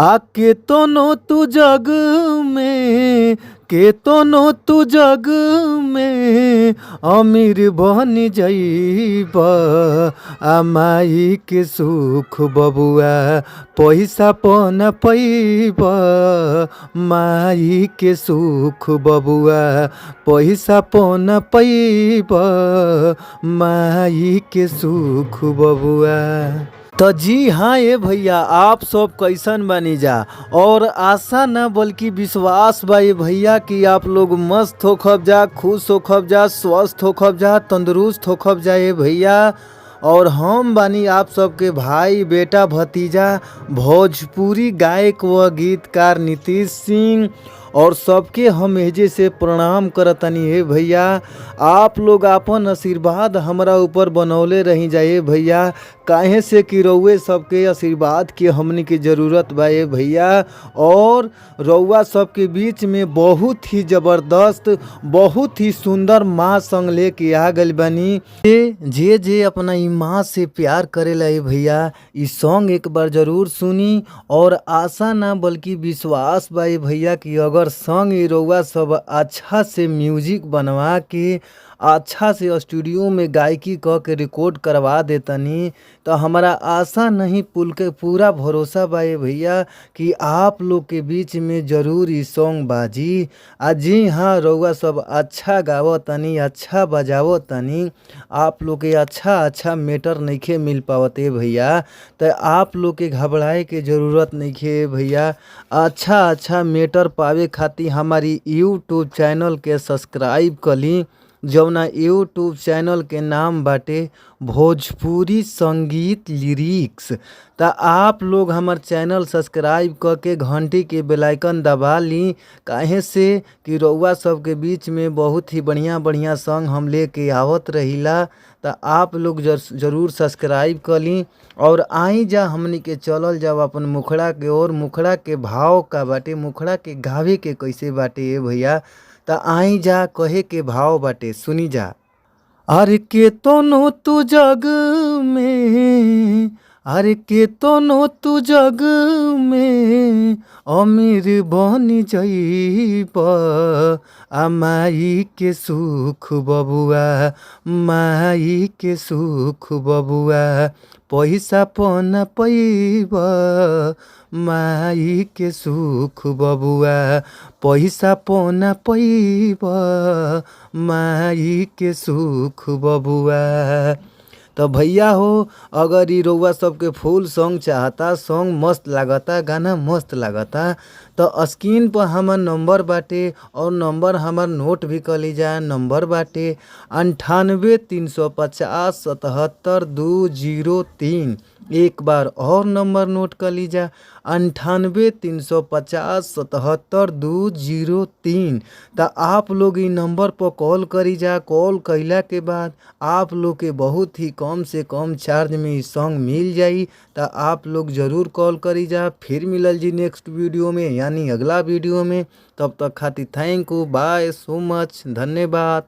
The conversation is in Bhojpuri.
आ केतनो तू जग में, केतनो तू जग में अमीर बन जइब, आ माई के सुख बबुआ पैसा पन पैब। माई के सुख बबुआ पैसा पन पैब, माई के सुख बबुआ। तो जी हाँ ये भैया, आप सब कैसन बानी जा और आशा न बल्कि विश्वास बा ये भैया कि आप लोग मस्त हो खब जा, खुश हो खब जा, स्वस्थ हो खब जा, तंदुरुस्त हो खब जा ये भैया। और हम बानी आप सबके भाई बेटा भतीजा भोजपुरी गायक व गीतकार नीतीश सिंह और सबके हम एजे से प्रणाम करतनी हे भैया। आप लोग आपन आशीर्वाद हमरा ऊपर बनौले रही जाए भैया, काहे से कि रउए सबके आशीर्वाद के हमनी के ज़रूरत बा ये भैया। और रउआ सबके बीच में बहुत ही ज़बरदस्त बहुत ही सुंदर माँ संग लेके आ गइल बानी। जे जे अपना ई माँ से प्यार करेला ये भैया, ई सॉन्ग एक बार ज़रूर सुनी। और आशा ना बल्कि विश्वास बा ये भैया कि अगर सॉन्ग ई रउआ सब अच्छा से म्यूजिक बनवा के अच्छा से स्टूडियो में गायकी क के रिकॉर्ड करवा देतनी तो हमारा आशा नहीं पुल के पूरा भरोसा बा ये भैया कि आप लोग के बीच में ज़रूर ई सॉन्ग बाजी। आ जी हाँ, रउआ सब अच्छा गावतनी, अच्छा बजावतनी, आप लोग के अच्छा अच्छा मैटर नइखे मिल पावत ए भैया, तो आप लोग के घबराए के ज़रूरत नइखे भैया। अच्छा अच्छा मैटर पावे खातिर हमारी यूट्यूब चैनल के सब्सक्राइब कली, जौना यूट्यूब चैनल के नाम बाटे भोजपुरी संगीत लिरिक्स। त आप लोग हमार चैनल सब्सक्राइब क के घंटी के बेल आइकन दबा ली, काहे से कि रउआ सबके बीच में बहुत ही बढ़िया बढ़िया सॉन्ग हम लेके आवत रहिला। त आप लोग जरूर सब्सक्राइब कर ली और आई जा हमनी के चलल जाओ अपन मुखड़ा के ओर, मुखड़ा के भाव का बाटे, मुखड़ा के गावे के कैसे बाटे ए भैया। त आई जा कहे के भाव बाटे, सुनी जा। अरे केतनो तू जग में, अरे केतनो तू जग में अमीर बन जइब, आ माई के सुख बबुआ, माई के सुख बबुआ पैसा पन पैब, माई के सुख बबुआ पैसा पन पैब, माई के सुख बबुआ। तो भैया हो, अगर ई रउआ सबके फुल सॉन्ग चाहता, सॉन्ग मस्त लागता, गाना मस्त लागता, तो स्क्रीन पर हमार नंबर बाटे और नंबर हमार नोट भी कर ली जा। नंबर बाटे 98 350 77 203। एक बार और नंबर नोट कर लीजा, 98 350 77 203। तो आप लोग ई नंबर पर कॉल करी जा। कॉल कइला के बाद आप लोग के बहुत ही कम से कम चार्ज में ई सॉन्ग मिल जाई। तो आप लोग ज़रूर कॉल करी जा। फिर मिलल जी नेक्स्ट वीडियो में, यानी अगला वीडियो में। तब तक खातिर thank you, bye, so much, धन्यवाद।